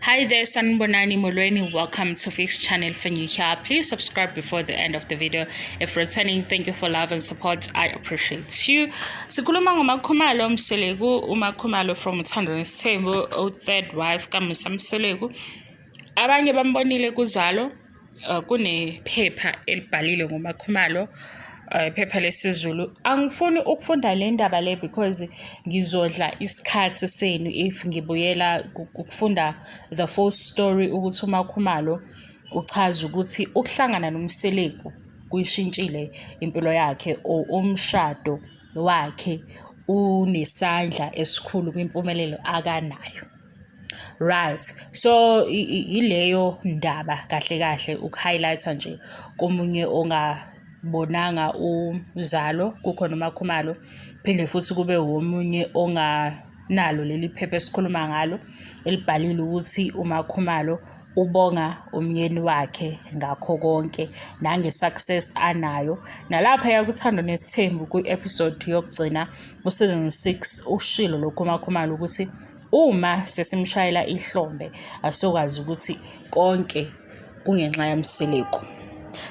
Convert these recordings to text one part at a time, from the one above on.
Hi there, Sanibonani Molweni. Welcome to Fix Channel. If you're new here, please subscribe before the end of the video. If returning, thank you for love and support. I appreciate you. Sikhuluma ngoMakhumalo Mseleku, uMakhumalo from Uthando Nesithembu, third wife kaMusa Mseleku. Abanye bambonile kuzalo, kunephepha elibhalile ngoMakhumalo, iphepha lesiZulu. Angifuni ukufunda le ndaba le because ngizodla isikhathi senu if ngibuyela ukufunda the full story ukuthi uMakhumalo uchaza ukuthi ukuhlangana noMseleku kuyishintshile impilo yakhe or umshado wakhe unesandla esikhulu kwimpumelelo akanayo. Right, so ileyo ndaba kahle kahle uku-highlight-a nje komunye ongabonanga uzalo, kukhona uMakhumalo, phinde futhi kube omunye onganalo leli phepha esikhuluma ngalo elibhalile ukuthi uMakhumalo ubonga umyeni wakhe ngakho konke nange-success anayo. Nalaphaya kuThando Nesithembu kwi-episode yokugcina ku-season 6 ushilo lokhu uMakhumalo ukuthi uma sesimshayela ihlombe asokwazi ukuthi konke kungenxa yaMseleku.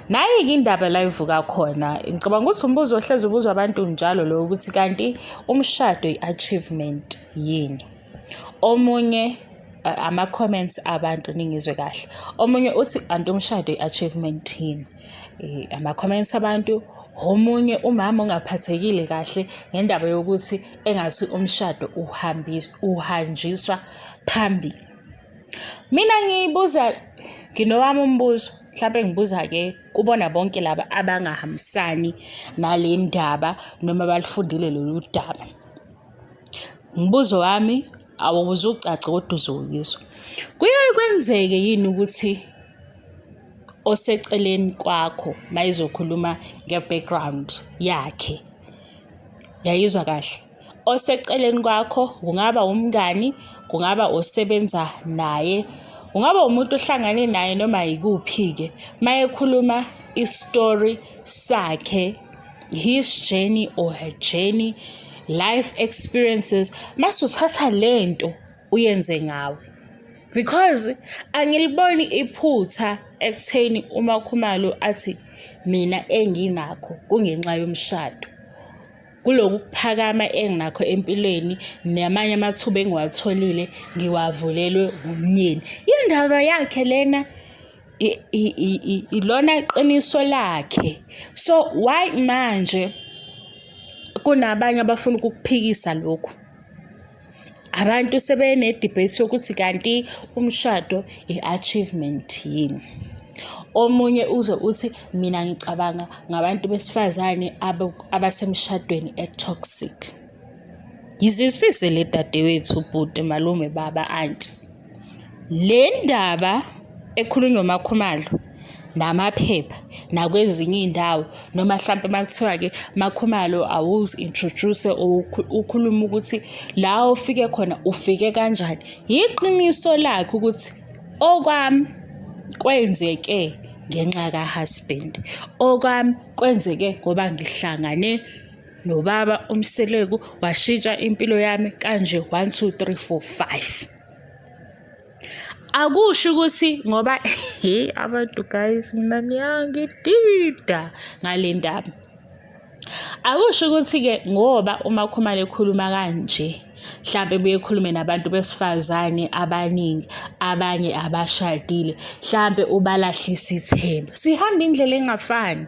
Nayi-ke indaba la ivuka khona. Ngicabanga ukuthi umbuzo ohlezi ubuzwa abantu njalo lo ukuthi kanti umshado i-achievement yini? Omunye, ama-comments abantu, ningizwe kahle. Omunye uthi anti umshado i-achievement yini? Ama-comments abantu, omunye umama ongaphathekile kahle ngendaba yokuthi engathi umshado uhanjiswa phambili. Mina ngibuza, nginowami umbuzo, mhlampe ngibuza-ke kubona bonke laba abangahambisani nale ndaba noma balifundile lolu daba. Umbuzo wami awuzucaca kodwa uzowizwa. Kuyaye kwenzeke yini ukuthi oseceleni kwakho mayezokhuluma nge-background yakhe, yayizwa kahle, oseceleni kwakho kungaba umngani, kungaba osebenza naye, kungaba umuntu ohlangane naye noma yikuphi-ke, mayekhuluma i-story sakhe, his journey or her journey, life experiences, mase uthatha lento uyenze ngawe? Because angiliboni iphutha ekutheni uMakhumalo athi mina enginakho kungenxa yomshado. Kuloku kuphakama enginakho empilweni namanye amathuba engiwatholile ngiwavulelwe umnyeni. Indaba yakhe lena, ilona iqiniso lakhe. So why manje kunabanye abafuna ukukuphikisa lokhu? Abantu sebene-debate yokuthi kanti umshado i-achievement yini. Omunye uze uthi mina ngicabanga ngabantu besifazane abasemshadweni e-toxic. Ngizwisise le, dadewethu, bhuti, malume, baba, anti. Le ndaba ekhulunywa uMakhumalo namaphepha nakwezinye iy'ndawo, noma hlampe uma kuthiwa-ke Makhumalo awuzi-introduce or ukhulume ukuthi la ofike khona ufike kanjani, yiqiniso lakhe ukuthi okwami kwenzeke ngenxa ka-husband, okwami kwenzeke ngoba ngihlangane nobaba uMseleku washintsha impilo yami kanje, 1 2 3 4 5. Akusho ukuthi ngoba, he, abantu guys, mina niyangidida ngale ndaba. Akusho ukuthi-ke ngoba uMakhumalo ekhuluma kanje, mhlampe ebuye ekhulume nabantu besifazane abaningi, abanye abashadile, mhlampe ubalahlisa ithemba. Sihamba indlela engafani.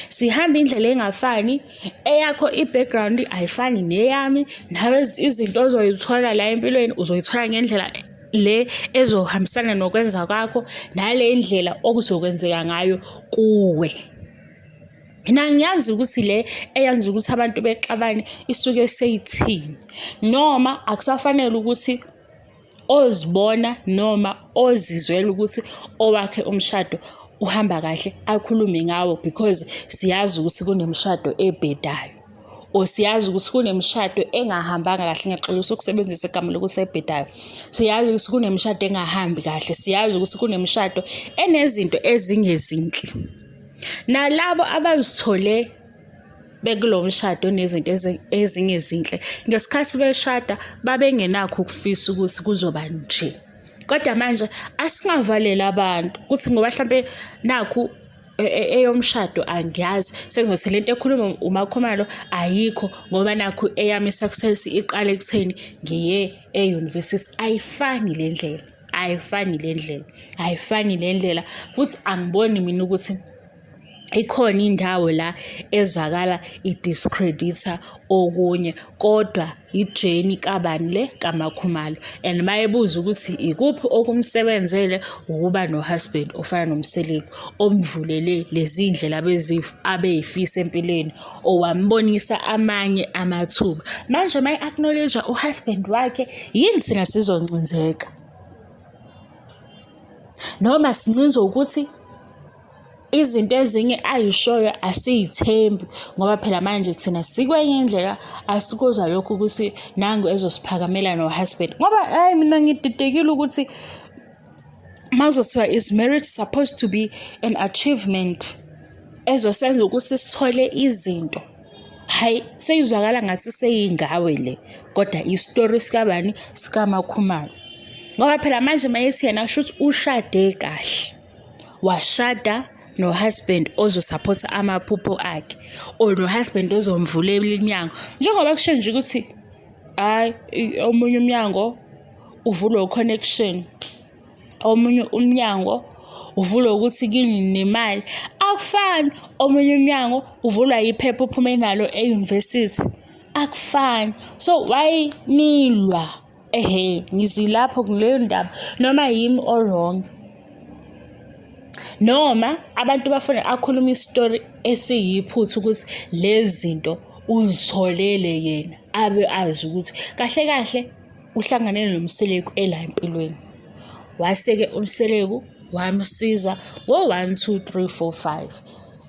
Sihamba indlela engafani, eyakho i-background ayifani neyami, nawe izinto ozoyithola la empilweni uzoyithola ngendlela le ezohambisana nokwenza kwakho nale ndlela okuzokwenzeka ngayo kuwe. Mina ngiyazi ukuthi le eyenza ukuthi abantu bexabane isuke seyithini, noma akusafanele ukuthi ozibona noma ozizwela ukuthi owakhe umshado uhamba kahle akhulume ngawo, because siyazi ukuthi kunemishado ebhedayo or siyazi ukuthi kunemishado engahambanga kahle. Ngiyaxolisa ukusebenzisa igama lokuthi ebhedayo. Siyazi ukuthi kunemishado engahambi kahle, siyazi ukuthi kunemishado enezinto ezingezinhle. Nalabo abazithole bekulo mshado onezinto ezingezinhle, ngesikhathi beshada babengenakho ukufisa ukuthi kuzoba nje. Kodwa manje asingavaleli abantu ukuthi ngoba hlampe nakhu eyomshado angiyazi, sengizothi lento ekhuluma uMaKhumalo ayikho ngoba nakhu eyami i-success iqale ekutheni ngiye e-university. Ayifani le ndlela, ayifani le ndlela, ayifani le ndlela futhi angiboni mina ukuthi ikhona indawo la ezwakala i-discredit-a okunye kodwa i-journey kabani le kaMaKhumalo. And mayebuza ukuthi ikuphi okumsebenzele ukuba no-husband ofana noMseleku omvulele lezi ndlela abey'fisa empilweni or wambonisa amanye amathuba. Manje uma e-acknowledge-a u-husband wakhe, yini thina sizoncinzeka? Noma sincinzwe ukuthi izinto ezinye ayishoyo asiy'thembi ngoba phela manje thina sikwenye indlela, asikuzwa lokhu ukuthi nangu ezosiphakamela no-husband. Ngoba hhayi mina ngididekile ukuthi makuzothiwa is marriage supposed to be an achievement ezosenza ukuthi sithole izinto? Hhayi, seyizwakala ngathi seyingawe le, kodwa isitori sikabani? SikaMaKhumalo. Ngoba phela manje mayethi yena shuthi ushade kahle, washada no-husband ozosaphotha amaphupho akhe or no-husband ozomvulela iminyango. Njengoba kusho nje ukuthi hhayi omunye umnyango uvulwa u-connection, omunye umnyango uvulwa ukuthi kini nemali. Akufani, omunye umnyango uvulwa iphepha uphume nalo e-university, akufani. So why nilwa? Ehhe, ngizilapho kuleyo ndaba noma yimi o-wrong? Noma abantu bafuna akhulume isitori esiyiphutha ukuthi lezi zinto uzitholele yena abe azi ukuthi kahle kahle uhlangane noMseleku ela empilweni. Wase-ke uMseleku wamsiza ngo-one, two, three, four, five.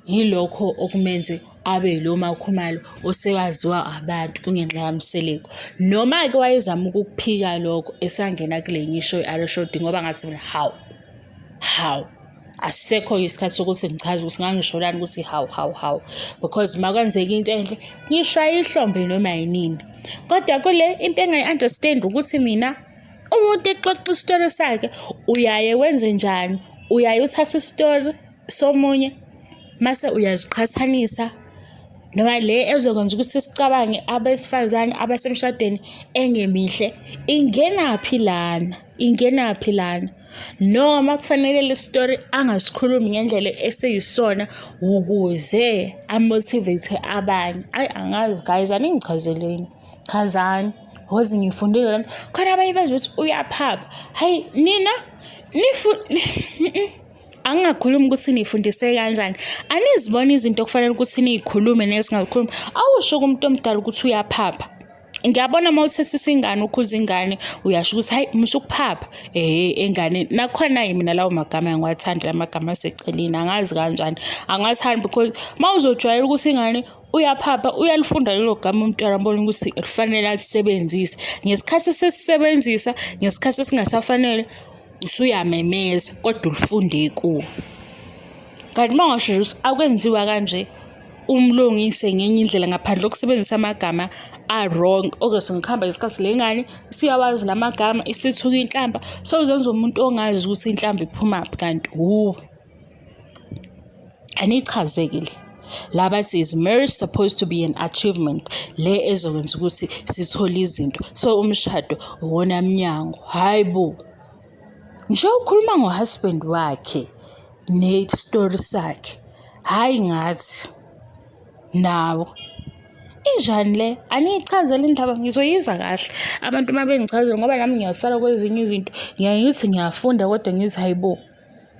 Yilokho okumenze abe yilo MaKhumalo osewaziwa abantu kungenxa kaMseleku. Noma-ke wayezama ukukuphika lokho esangena kule ngisho i-Arishodi ngoba ngathi mina hawu, hawu. Asisekho isikhathi sokuthi ngichaze ukuthi ngangisholani ukuthi hawu hawu hawu because uma kwenzeka into enhle ngishaya ihlombe noma yinini. Kodwa kule into engayi-understand ukuthi mina umuntu exoxa isitori sakhe uyaye wenze njani? Uyaye uthathe isitori somunye mase uyaziqhathanisa noma le ezokwenza ukuthi sicabange abesifazane abasemshadweni engemihle ingenaphi lana, ingenaphi lana? Noma kufanele le story angasikhulumi ngendlela esiyisona ukuze a-motivate abanye. Ayi angazi guys, aningichazeleni, chazani cause ngifundile lana. Khona abanye bazi ukuthi uyaphapha. Hhayi nina angingakhulumi ukuthi niyifundise kanjani. Aniziboni izinto okufanele ukuthi niyikhulume nezingazikhulumi. Awusho kumuntu omdala ukuthi uyaphapha. Ngiyabona uma uthethisa ingane ukhuza ingane uyasho ukuthi hayi musa ukuphapha ehhe enganeni. Nakhona-ke mina lawo magama angiwathandi la magama aseceleni angazi kanjani. Angiwathandi because uma uzojwayela ukuthi ingane uyaphapha uyalifunda lelo gama umntwana abone ukuthi kufanele alisebenzise. Ngesikhathi esisebenzisa, ngesikhathi esingasafanele usuyamemeza kodwa ulifunde kuwe. Kanti uma ungasho nje ukuthi akwenziwa kanje umlungise ngenye indlela ngaphandle kokusebenzisa amagama a-wrong. Okuzothi ngikuhamba ngesikhathi le ngane isiyawazi la magama isithuka inhlamba, sewuzenza umuntu ongazi ukuthi inhlamba iphumaphi kanti wuwe. Aniyichazeki le. La bathi is marriage supposed to be an achievement le ezokwenza ukuthi sithole izinto. So umshado uwona mnyango. Hhayi bo. Nje ukhuluma ngo-husband wakhe ne-story sakhe. Hhayi ngathi nawo. Injani le? Aniyichazele indaba ngizoyizwa kahle abantu uma bengichazela ngoba nami ngiyasala kwezinye izinto. Ngiyaye ngithi ngiyafunda kodwa ngithi hayi bo.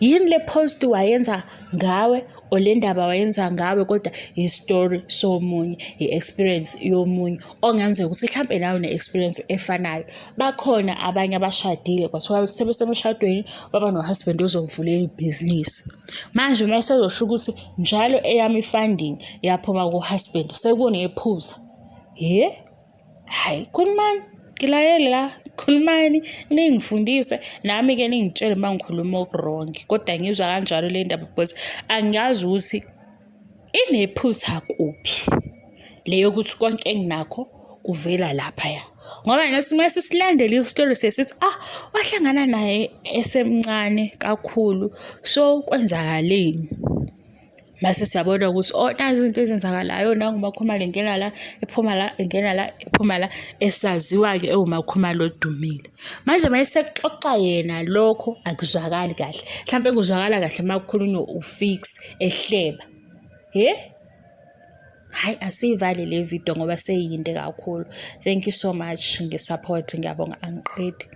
Yini le post wayenza ngawe or le ndaba wayenza ngawe kodwa i-story somunye, i-experience yomunye ongenzeka ukuthi hlampe nawe une-experience efanayo. Bakhona abanye abashadile kwathiwa sebesemshadweni baba no-husband ozomvulela ibhizinisi. Manje uma esezosho ukuthi njalo eyami i-funding yaphuma ku-husband sekunephutha. Hhe? Hhayi khulumani, ngilalele la, khulumani ningifundise nami-ke ningitshele uma ngikhuluma oku-wrong. Kodwa ngizwa kanjalo le ndaba because angiyazi ukuthi inephutha kuphi le yokuthi konke enginakho Kuvela laphaya. Ngoba nathi uma sisilandela isitori sesithi ah wahlangana naye esemncane kakhulu, so kwenzakaleni? Mase siyabona ukuthi oh nazi izinto ezenzakalayo, nangu uMakhumalo engena la, ephuma la, engena la, ephuma la, esaziwa-ke ewuMakhumalo odumile. Manje uma esexoxa yena lokho akuzwakali kahle. Mhlampe kuzwakala kahle uma kukhulunywa uFiks ehleba. He? Hhayi asiyivale le video ngoba seyiyinde kakhulu. Thank you so much nge-support, ngiyabonga angiqedi.